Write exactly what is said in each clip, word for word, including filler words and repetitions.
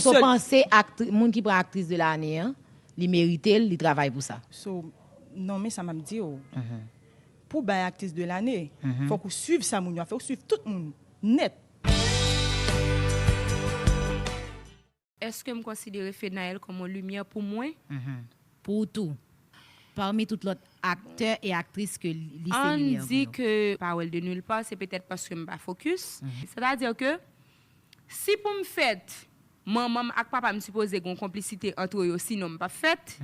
So, sèl panse aktri-, moun ki pran aktris de lane an, li merite l, li travay pou sa. So, non, men sa m ap di w. Pou bay aktris de lane, fòk ou swiv sa moun yo ap fè, ou swiv tout moun nèt. Èske m konsidere Fednaelle kòm yon limyè pou mwen? Pou ou tou. Pami tout lòt aktè e aktris ke li se limyè pou yo. Ann di ke pa wè l de nulle part, se petèt paske m pa fokis. Sètadi ke si pou m fèt, manman m ak papa m sipoze gen yon konplisite ant yo, sinon m p ap fèt.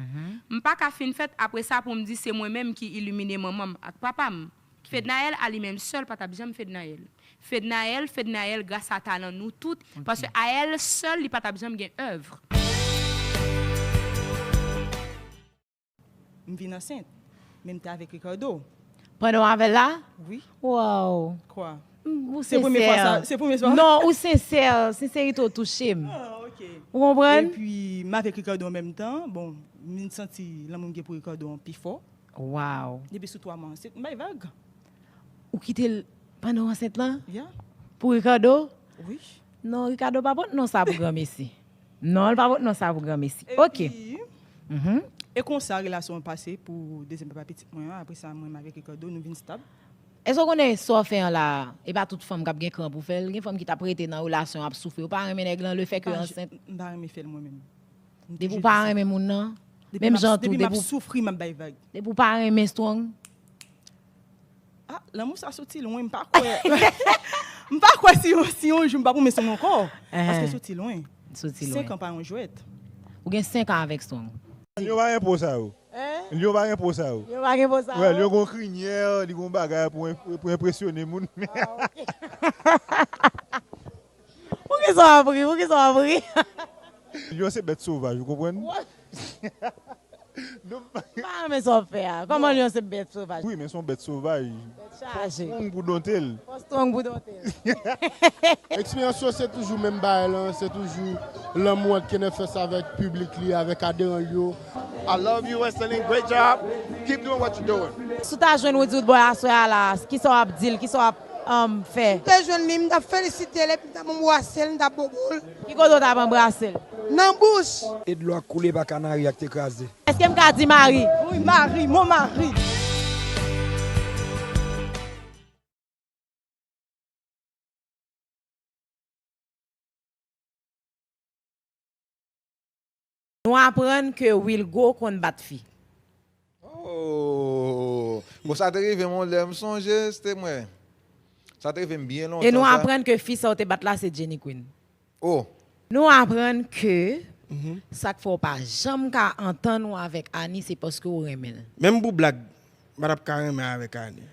M pa ka fin fèt apre sa pou m di se mwen menm ki ilimine manman m ak papa m. Fednaelle a li menm sèl pa t ap janm Fednaelle. Fednaelle, Fednaelle gras a talan nou tout, paske a elle seule li pa t ap janm gen èv. M vin ansent, men m te avèk Ricardo. Pandan w avè l la? Wi. Wow. Kwa? Ou Se premye fwa sa? sensè. Se premye fwa? Non, ou sensè. Senserite w touche m. Ah, ok. Ou konprann? Epi, m avèk Ricardo an menm tan. Bon, m vin santi lanmou m gen pou Ricardo an pi fò. Wow. Depi sou twa mwa ansent, m bay vag. Ou kite l pandan w ansent lan? Ya. Pou Ricardo? Wi. Non, Ricardo pa pot non sa pou granmesi. Non, l pa pot non sa pou granmesi. Ok. Epi, e konsa relasyon an pase pou dezyèm papa pitit mwen an. Apre sa, mwen menm avèk Ricardo, nou vin stab. Èske w konnen sa w fè an la, e pa tout fanm k ap gen kran pou fè l. Gen fanm ki t ap rete nan relasyon ap soufri. Ou pa renmen nèg lan, le fè ke ansent. M pa renmen fè l mwen menm. Depi w pa renmen moun nan, menm jan tou, depi m ap soufri, m ap bay vag. Depi w pa renmen Strong. Ah, lanmou sa soti lwen, m pa kwè. M pa kwè si, si yon jou m pa pwomès mwen ankò. Paske soti lwen. Soti lwen. Senk an pa yon jwèt. Ou gen senk an avèk Strong. Lyon pa gen po sa yo. Lyon pa gen po sa yo. Lyon pa gen po sa yo. Wè, Lyon gon krinyè, li gon bagay pou, pou enpresyone moun. Poukisa w ap ri? Poukisa w ap ri? Lyon se bèt sovaj, ou konprann? M pa renmen sa w ap fè a. Kòman lyon se bèt sovaj? Wi, men se yon bèt sovaj. Chaje. Strong pou donte l. Fò Strong pou donte l. Eksperyans yo se toujou menm bagay lan, se toujou lanmou ant Kenefès avèk piblik li, avèk aderan l yo. I love you, Western. Great job. Keep doing what you're doing. Si w ta jwenn Woody Woodboy aswè a la, kisa w ap di l, kisa w ap um, fè? M te jwenn li, m t ap felisite l, epi m t ap anbrase l, m t ap bobo l. Ki kote w t ap anbrase l? Nan bouch. E dlo ak koule pa kanari ak te kraze. Èske m ka di mari? Wi, mari, mon mari. Nou aprann ke Wilgo konn bat fi. Oh! Bon, sa te rive m yon lè, m sonje, se te mwen. Sa te rive m byen lontan. E nou aprann ke fi sa w te bat la, se Jenny Queen. Oh! Nou aprann ke sa k fè w pa janm ka antann ou avèk Annie, se paske w renmen l. Menm pou blag, m pa t ap ka renmen avèk Annie.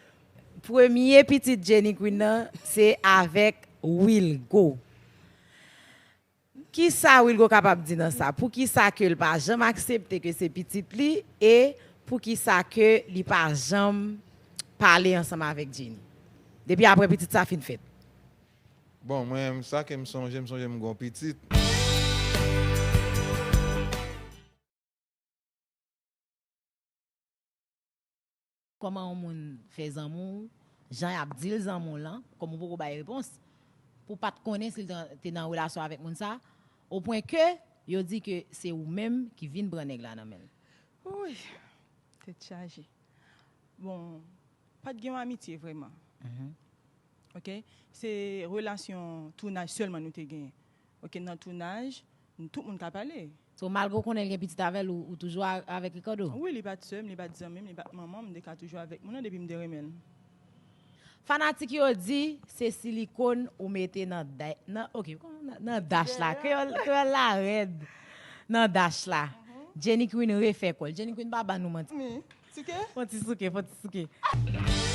Premye pitit Jenny Queen nan, se avèk Wilgo. Kisa Wilgo kapab di nan sa? Poukisa ke l pa janm aksepte ke se pitit li? E poukisa ke li pa janm pale ansanm avèk Jenny? Depi apre pitit sa fin fèt. Bon, mwen, sa ke m sonje, m sonje m gon pitit. Kòman yon moun fè zanmi w, jan y ap di l zanmi w lan, kòm ou poko bay repons, pou w pa t konnen si l te, te nan relasyon avèk moun sa, opwen ke yo di ke se ou menm ki vin pran nèg la nan men l. Wouy, tèt chaje. Bon, pa t gen yon amitye vrèman. Ok? Se relasyon tounaj sèlman nou te genyen. Ok, nan tounaj, tout moun ka pale. So, malgre w konnen l gen pitit avè l, ou, ou toujou a, avèk Ricardo? Wi, li pa t sè m, li pa t zanmi m, li pa t manman m, m te ka toujou avèk moun nan depi m te renmen l. Fanatik yo di se silikòn ou mete nan da-, nan, ok, nan, nan dach la. Kreyòl, kreyòl la rèd. Nan dach la. Jenny Queen refè kò l. Jenny Queen pa ban nou manti. Souke? Fon ti souke, fon ti souke.